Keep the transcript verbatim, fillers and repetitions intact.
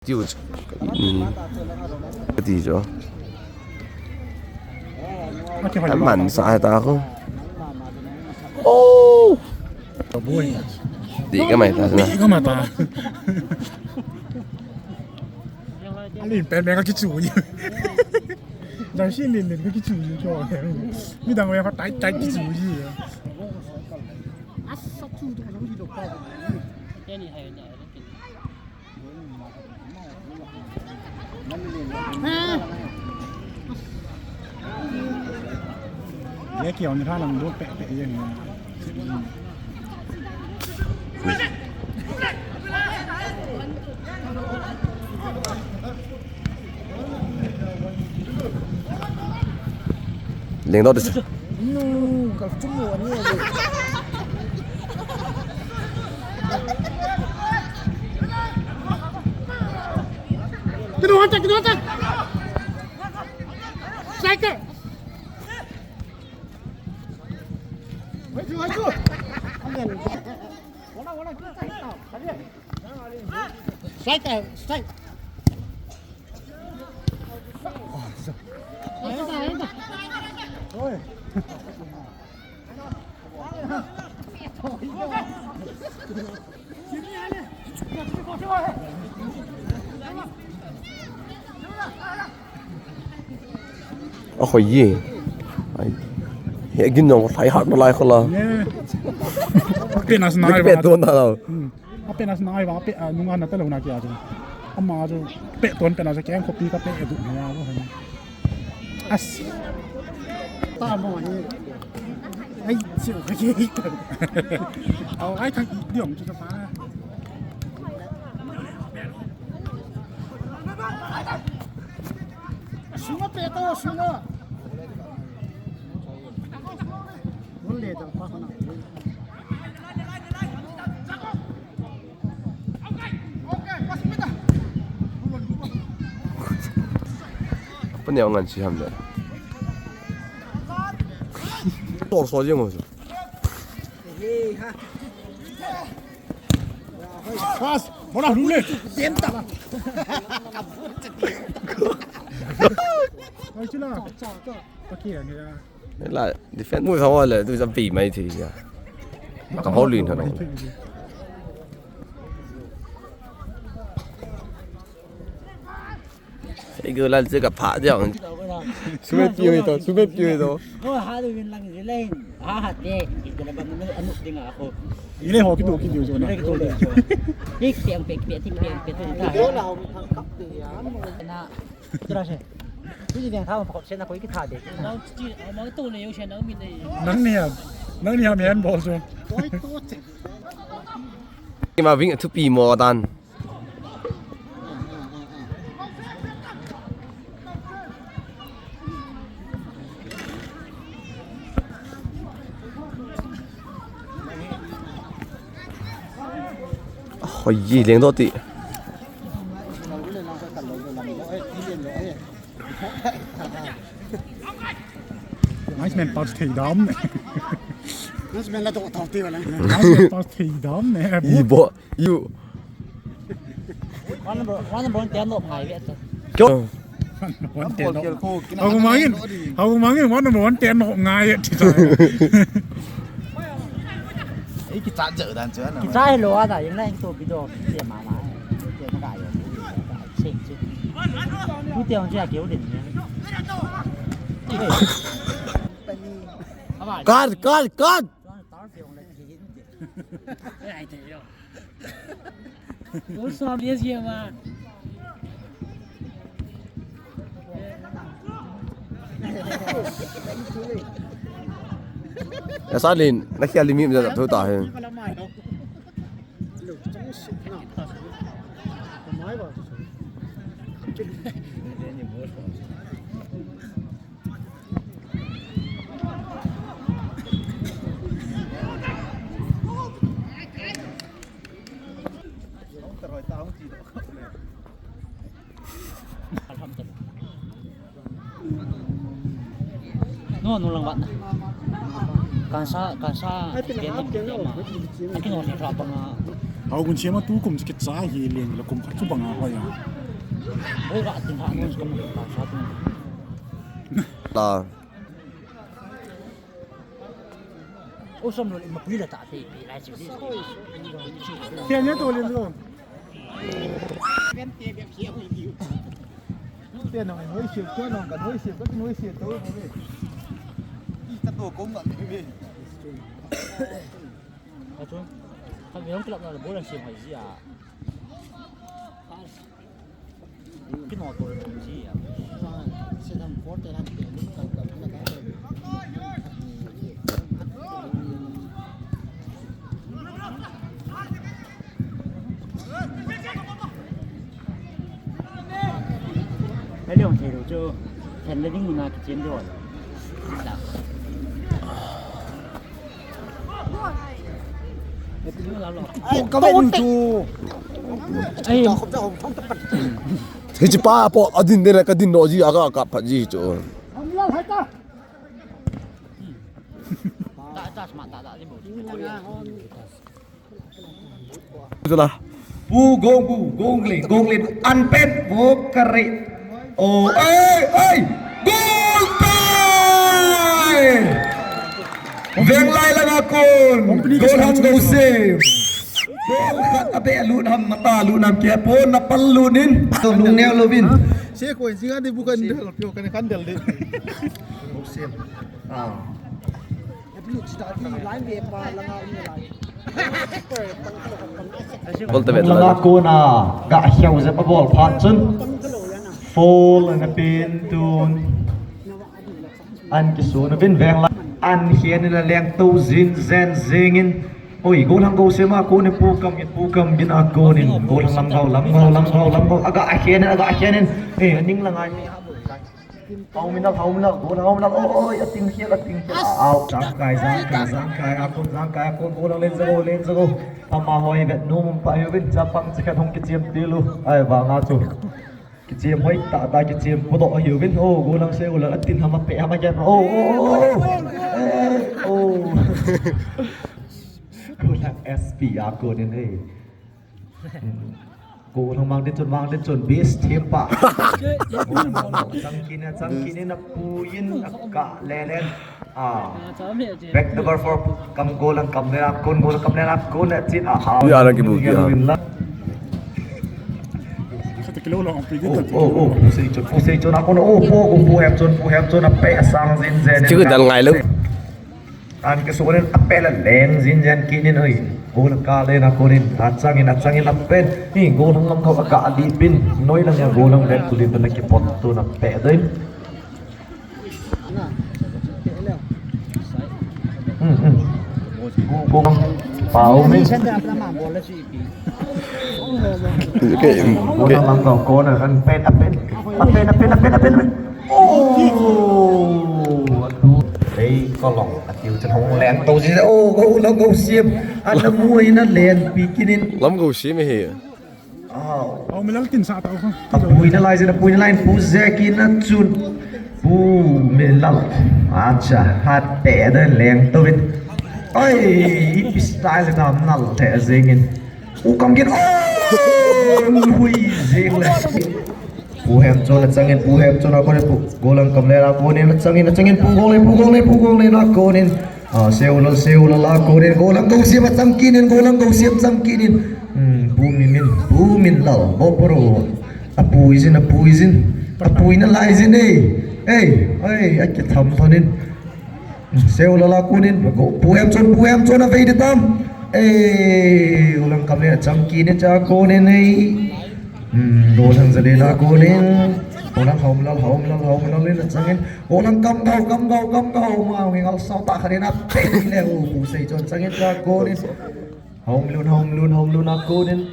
Tiu chu. Hmm. Ka ti chu. Aman sa ta ko. Oh. Ti ka mai ta na. Ti ka mai ta. Alin pen pen ka kichu. Jang si lin lin ka kichu chu. Mi dang we ka tai tai kichu. Ye kiong ni thalang du pe pe ye ni. Lengdoh ding. Nu, ka chumu ani. Kino hata, kino hata. Striker. Wait, wait, wait. Again. Strike, eh, strike. A khoi ye. Ai. He gin nong lai hat na lai khola. Pe na sna ai pe ba. Ton na lo. Hmm. A pe na sna ai ba, pe, a, nunga na ta lo na kia chu. Ama chu pe ton pe na chu keng khopi ka pe du na ya lo. As. Ta mo ni. Ai, chu ka ye. Au, ai thang i diong chu ta. Sunga pe to, sunga. Mun le to pa khona. Pune ngan si ham le. Tor so jeng ho. Pas, bola lule. Denta. Ai chula. Pakai ni ya. La defend mu sa wale, tu sa pi mai thi ya. Ka hol in ha. Ei, go lal che ka pha dia. Sume piu to, sume piu to. Ko ha du win lang je le. Ha ha te, ite la ba mu anu dinga ko. Ile ho ki du ki du jo na. Ile ki du jo. Ik piang pe pe ti piang pe ti ta. Jo na ho thang kap ti ya. Na, tira se. Ku ji deng tha ma ko se na ko ki tha de. Nang ti, ma to ne yo se na mi ne. Nang ni ham. Nang ni ham yan bol jo. Ki ma wing thupi mo dan. Hoi, leng doh ti. Nice man, pass thei dam ne. Nice man la to to ti wala. Nice man, pass thei dam ne. I bo, you. One number, one number ten lo ngai ve to. Kyo. One ten lo. Hau mangin, hau mangin, one number one ten lo ngai ti sa. Ei, ki chat jeh dan chu na. Ki chat lo a da, yang na to video, ki ma ma. Ki na ga yo. Sing chu. Ku te ong ja ke u din. Cut, cut, cut. Ai te yo. Ul som dia sia ma. Ya sa lin, na khia limit ja thu ta he. No, no lang wat na. Kansa, kansa. Ai, pina hap keng na, oh. Ai, keng na, oh, ni rap nga. Hau gun siama tu kum kicha hi leng la kum khat chu banga hoi a. Oi, ra tin ha nun kam ka sa tu. Ta. O som lo ma pui la ta te pe lai chu. Sia nya to len lo. Sia nong hoi sia, sia nong kan hoi sia, kan hoi sia to. Ita to ko ma ni. Ka chu, ka ve hong club na bol an siam hai zia. Kino to le thum zia. Hei, Leon thei lo chu, fan le ding na kichem do. Ko ka ve nu chu. Hiche pa po adin de la ka din no ji aga ka phat ji chu. Chula. Pu Gong, Pu Gong le, Gong le, an pet, wo kare. O, ai, ai, gol tai! Venglai langa kon, gol hang Gousim. Gol khat a be lut ham, mata lut ham, kia pon na pal lut in. Lung neo lovin. Se ko, singa di bukan del, pio kan kan del de. Gousim. Ah. Bol ta vet la. Langa kona ga hiau jep a bol phat chun. Foul ana pen tun. An kisun uvin Venglai. An hian in a leng to jin jen jing in. Oi, gol hang Gousim a kon in pu kam in, pu kam in a kon in. Gol hang lam gau, lam gau, lam gau, lam gau. Aga a hian in, aga a hian in. Eh, ning langa. Hau minal, hau minal, gol hau minal, oi, oi, a ting khial, a ting khial, a, au, jang kai, jang kai, jang kai, a kon, jang kai, a kon, gol hang len jago, len jago. Ama hoi vet nu mum pa hiu vin, chapang chikhat hung kichiam tilu, ai, vanga chu. Kichiam hoi ta, ta, kichiam pu do hiu vin, o, gol hang se, gol hang a tin hama pe, hama jep, o, o, o, o, eh, o. Gol hang S P a kon in, eh. Golang mang din chun, mang din chun, best team pa. Golang mang chang kit in, chang kit in, apuiyin, aka lelen. Ah. Back number four, kam golang kam lela, kon golang kam lela, kon le chin, ah, ah. Ya, lagi bu, ya. Oh, oh, oh, pu sei chun, pu sei chun, akon, oh, pu, pu hem chun, pu hem chun, ape sang jin jen. Chu dal ngai lo. An ke sunin apel a leng jin jen kit in oi. Golang ka len a kon in, achang in, achang in apen. Ni golang lam kho aka ali pin. Noi lang ya golang len kulin na kipot tun ape doi. Hmm, hmm. Go, go. Pau min. Okay, okay. Golang lam kho kon a kan pen apen. Apen, apen, apen, apen, apen. Oh, atu. Hei, ka long, atiu chan hong leng to ji. Oh, go, long, go, siam. Ana mu ina leng pi kinin. Lam go siam hi. Oh. Oh, Milal kin sa tau kha. Apui na lai jin, apui na lai pu je kin na chun. Pu Milal. Acha, hat te da leng to vin. Oi, ipi style nam nal te jengin. U kam gin, oh, hui jing le. Pu Hemchon achangin, Pu Hemchon a konin, Pu Golang kam le la konin, achangin, achangin, Pu Gong le, Pu Gong le, Pu Gong le la konin. Ah, Seulal, Seulal a konin, Golang Gosiam achang kinin, Golang Gosiam achang kinin. Hmm, Pu Mimin, Pu Minlal, Boporo. Apui jin, apui jin, apui na lai jin, eh. Eh, eh, akitham thonin. Seulal a konin, go, Pu Hemchon, Pu Hemchon avei di tam. Eh, Golang kam le achang kinin cha konin ei. Hmm, Golang Zalel a konin. Golang Haumlal, Haumlal, Haumlal in achangin. Golang kam gau, kam gau, kam gau. Ma, ngal sao ta kharin a pe le u, Pu Seichon changin cha konin. Haumlun, Haumlun, Haumlun a konin.